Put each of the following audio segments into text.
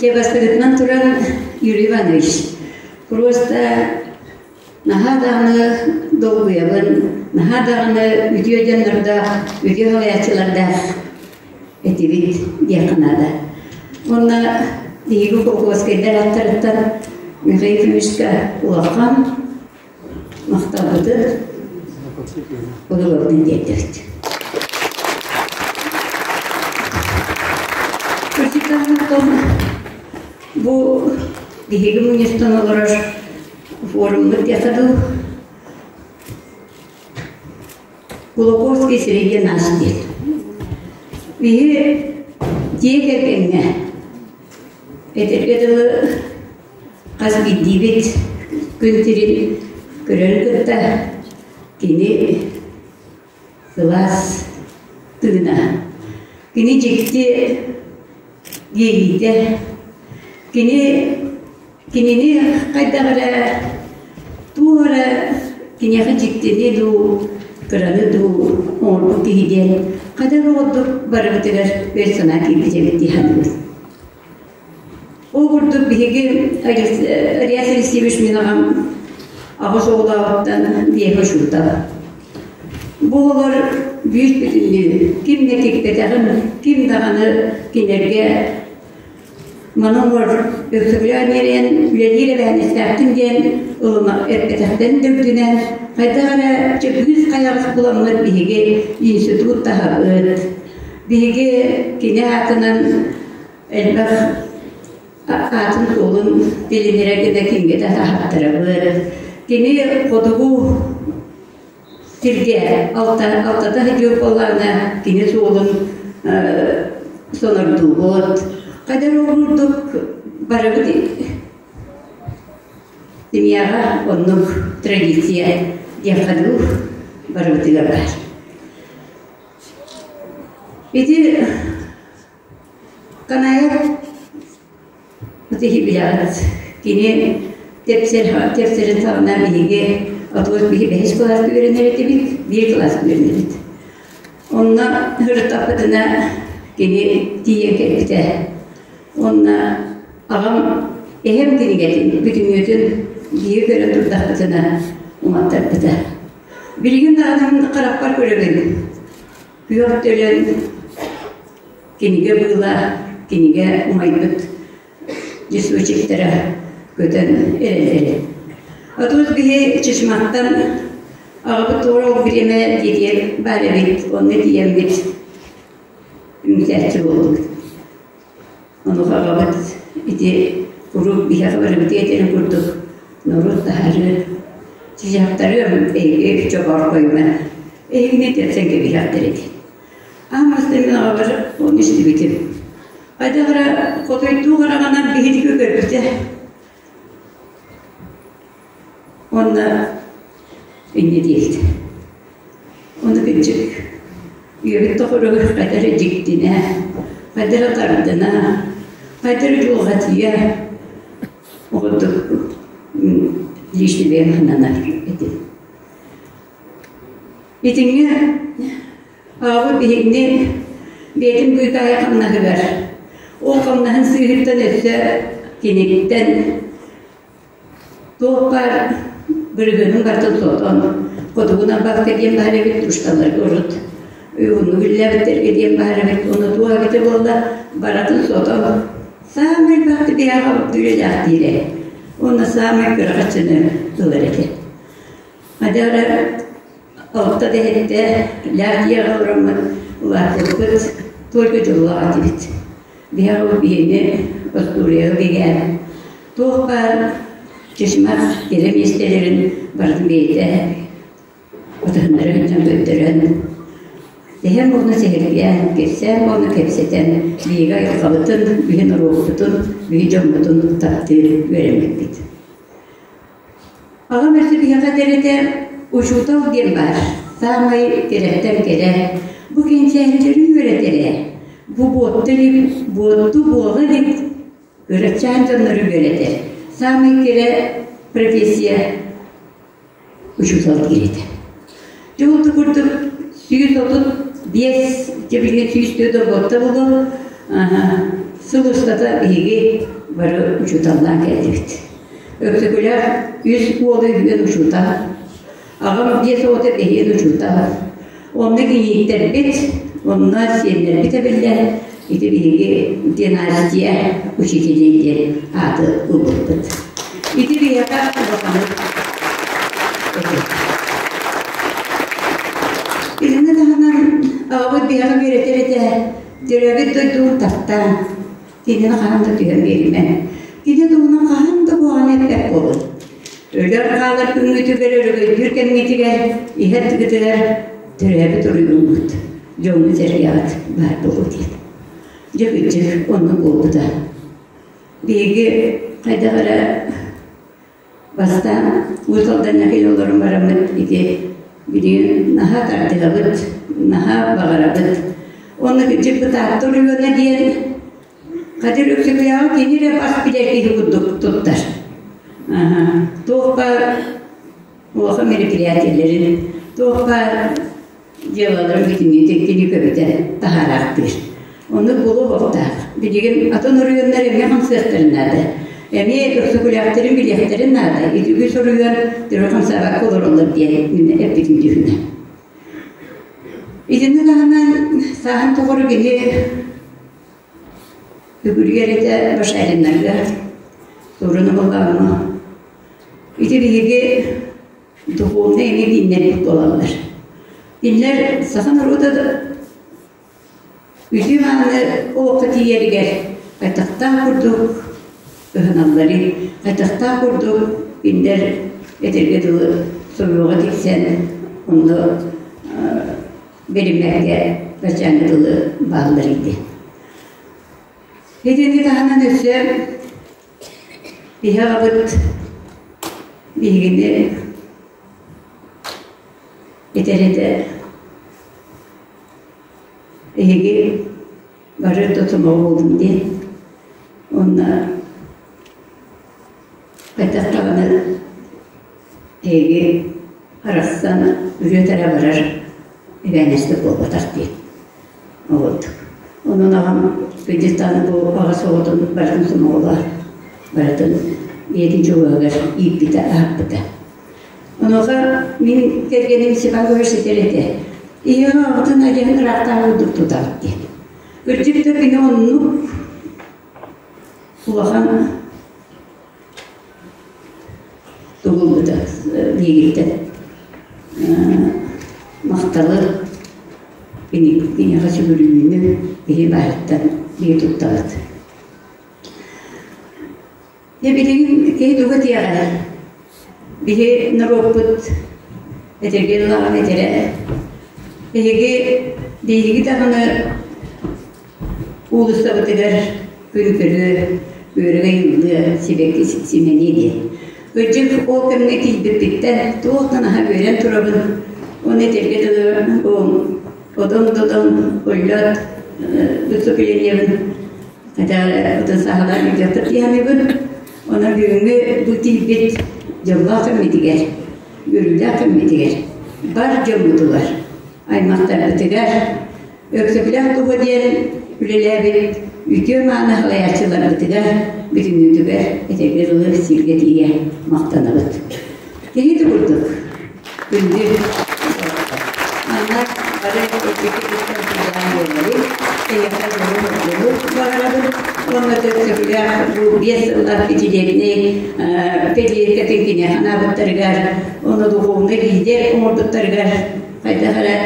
Дьэ бастакытынан туран Юрий Иванович, просто наһаа даҕаны долгуйабын, наһаа даҕаны үтүө дьоннордоох, үтүө салайааччылардаах этибит диэххэ наада. Уонна биһиги Кулаковскайдар аттарыттан Михаил Ефимовичка улахан махталбытын Улугурдун диэтэбит. Бу биһиги мунньустан олорор форуммут диэхэ дуу Кулаковский среди нас диэн. Биһи дьиэ кэргэҥҥэ этэргэ дылы хас биирдиибит күн сирин көрөрүн кытта кини сылаас тыына, кини дьикти иэйиитэ, кини кинини хайдах эрэ туох эрэ киниэхэ дьиктини дуу, кыраны дуу оҥорбут киһи диэн хайдах эрэ ордук барыбытыгар өй-санаа киирбит эбит дии саныыбын. Ол курдук биһиги Реас Алексеевич мин аҕам аҕыс оҕолооҕуттан биэһэ учуутал. Бу оҕолор бүүс бүтүннүү ким да кикпэтэҕин, ким даҕаны кинилэргэ маны оҥор өксөкүлээн иэрийэн үлэлиир эбээһинэстээхпин диэн ылына эппэтэхтэрин да үрдүнэн хайдах эрэ чөкүүс хайаҕас буламмыт биһиги институт таһабыт. Биһиги кини аатынан элбэх аатын-суолун билинэрэ гына кимҥэ да таһааттарабыт. Кини хотугу сиргэ алтата сылдьар буоллаҕына кини суолун сонордуубут. Хайдах эрэ курдук барыбыт семьяҕа оннук традиция диэххэ дуу барыбытыгар баар. Ити Канаев ити билэҕит кини тэпсэр тэпсэрин саҕана биһиги отуос биһи бэһис кылааска үөрэнэр этибит, биир кылааска үөрэнэбит. Онно сырыттахпытына кини тиийэн кэлбитэ. Онно аҕам эһэм кинигэтин бүтүннүүтүн биһиги көрөн турдахпытына уматтарбыта. Билигин даҕаны харахпар көрөбүн. Күөх төлөн кинигэ быыла, кинигэ умайбыт лесочектара көтөн эрэллэрэ. Отут биһи Чычымахтан аҕабыт туора ол бириэмэ диэтиэр баар эбит, онно тиийэммит үҥсээччи буоллубут. Онуоха аҕабыт ити куруук биһиэхэ барыбыт этэрин курдук норуот таһаарыы чычахтарыам эйги чобоорхойума эһигини тиэрсэн кэбиһиэхтэр ити. Аан бастаан мин аҕабар ону истибитим. Хайдах эрэ хотойдуу хараҕынан биһиги көрбүтэ. Уонна инньэ диэбит. Ону кырдьык үйэбит тухары хайдах эрэ дьиктинэ, хайдах эрэ тардына, хайдах эрэ дьулҕатыйа оҕурдук личный бэйэм сананар этим. Итинҥэ аҕабыт биһигини бэйэтин быыкаайа хамнаһыгар, ол хамнаһын сыыһыттан өссө киниттэн Туох баар бырыһыанын барытын сотон, хотугунан бакка диэн баар эбит, ушталарга урут уһуннук үлэлээбиттэргэ диэн баар эбит, уонна туох эбитэ буолла, барытын сотон, саамай элбэхтик биһиэхэ үлэлээх диирэ. Уонна саамай кыра харчыны ылар этэ. Адьара алта да иһиттэ, лээх дьиэҕэ олороммут улааппыппыт, только дьоллоох этибит. Биһиэхэ бу биһини остуоруйаҕа бигээн туох баар чычымах кэрэ миэстэлэрин барытын бэйэтэ батыһыннара сылдьан көрдөрөн, тэһэн уонна сэһэргээн, кэпсээн уонна кэпсэтэн биһиги айылҕабытын, биһи норуоппутун, биһи дьоммутун таптыыр үөрэммиппит. Аҕам өссө биһиэхэ этэр этэ, учуутал диэн баар, саамай кэрэттэн кэрэ, бу кэнчээһиннэри үөрэтэрэ, бу буотта илик, буотту буола илик кырачаан дьоннору үөрэтэр. Саамай кэрэ профессия учуутал диир этэ. Дьэ ол курдук 135 дьэ билигин 104 буолла буолуо. сыл устата биһиги бары учууталлаан кэллибит. Өксөкүлээх үс уола үһүөн учуутал, аҕам биэс оҕото бэһиэн учуутал. Онно кийииттэрбит, онно сиэннэрбит эбиллэн, ити биһиги династия учителей диэн ааты ылбыппыт. Ити биһиэхэ улаханнык этэ. Итини таһынан аҕабыт биһиэхэ үөрэтэр этэ, төрөөбүт дойдугун таптаан, кинини хаһан да түһэн биэримэ. Кини туһунан хаһан да куһаҕаны эппэт буолун. Өлөр хаалар күҥҥүтүгэр, өрөгөйдүүр кэмҥитигэр, иһэр тыгытыгар төрөөбүт уруйуҥҥут, дьоҥҥут-сэргэҕит баар буолуо диэн. Дьэ кырдьык оннук буолбута. Биһиги хайдах эрэ бастаан Уус Алдаҥҥа кэлэ олорон бараммыт ити билигин наһаа тардыһабыт, наһаа баҕарабыт. Онно кырдьык Таатта оройуона диэн Хадыр Өксөкүлээҕи кини эрэ бас билэр киһи курдук туттар. Туох баар улахан мероприятиелэрин, туох баар дьыалаларын бүтүннүүтүн кини көбүтэ таһаараахтыыр. Оннук буолуохтаах. Билигин атын оройуоннар эмиэ хамсыахтарын наада. Эмиэ Өксөкүлээхтэрин билиэхтэрин наада. Ити үгүс оройуон төрө хамсаабакка олороллор диэн мин эппитим дьүһүнэ. Итини таһынан сааһын тухары кини Үгүрүгэр этэ Башариннарга Суруна Балгаҥҥа ити биһиги духовнай эмиэ кииннэрбит буолаллар. Кинилэр саха норуота үтүө мааны олоххо тиийэригэр хайдахтаах курдук кыһаналларый, хайдахтаах курдук кинилэр этэргэ дылы сомоҕо тиксэн онно бэриммэккэ баччааҥҥа дылы бааллар ити. Итини таһынан өссө биһи аҕабыт биһигини этэр этэ эһиги бары да сомоҕо буолуҥ диэн уонна хайдах даҕаны эһиги арахсан үрүө-тараа барар эбээнэспит буолбатах диэн. Вот. Онон аҕам Кыргызстаны бу аҕыс оҕотун барытын сомоҕолоон, барытын ийэтин чугаһыгар ииппитэ, аһаппыта. Онуоха мин кэргэним Степан Егорович этэр этэ, ийэм аҕатын адьаһын ыраахтааҕы курдук тутабыт диэн. Кырдьык да кини оннук улахан тугулбута биһигиттэн махталы киниэхэ сүгүрүйүүнү киһи баарыттан биһи туттабыт. Дьэ билигин киһи тугу этиэҕэ? Биһи норуоппут этэргэ дылаҕын этэрэ. Биһиги биһиги даҕаны Уулуссабытыгар күн көрүө, үөрэгэй ыллыа, сибэкки симэниэ диэн. Кырдьык, ол кэмҥэ тиийбиппиттэн туох да наһаа үөрэн турабын. Уонна этэргэ дылы одон-додон оллоот выступлениебын хотя отон саҕалаан ыытыахтар дии саныыбын. Онон бүгүҥҥү бу тиийбит дьоллоох кэммитигэр, үөрүүлээх кэммитигэр бар дьоммутугар, аймахтарбытыгар Өксөкүлээх туһа диэн үлэлээбит үтүө-мааны салайааччыларбытыгар бүтүннүүтүгэр этэргэ дылы сиргэ тиийэ махтанабыт. Киһи да курдук күндү манна бары эппиккититтэн сылдьан буолларый, эйиэхэ дьолу баҕарабын уонна Өксөкүлээх бу 5 сыллаах пятилетний педиэккэтин киниэхэ анаабыттарыгар уонна духовнай лидер оҥорбуттарыгар хайдах эрэ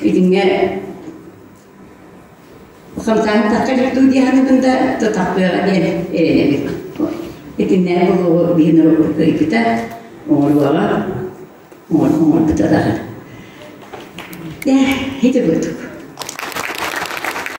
итинҥэ хамсааһын тахха дуу дии саныыбын да тутахпыаҕа диэн эрэнэбин. Итиннээх буолуоҕу биһи норуоппут кыайбыта, оҥоруоҕа, оҥорбута даҕаны. Ити курдук.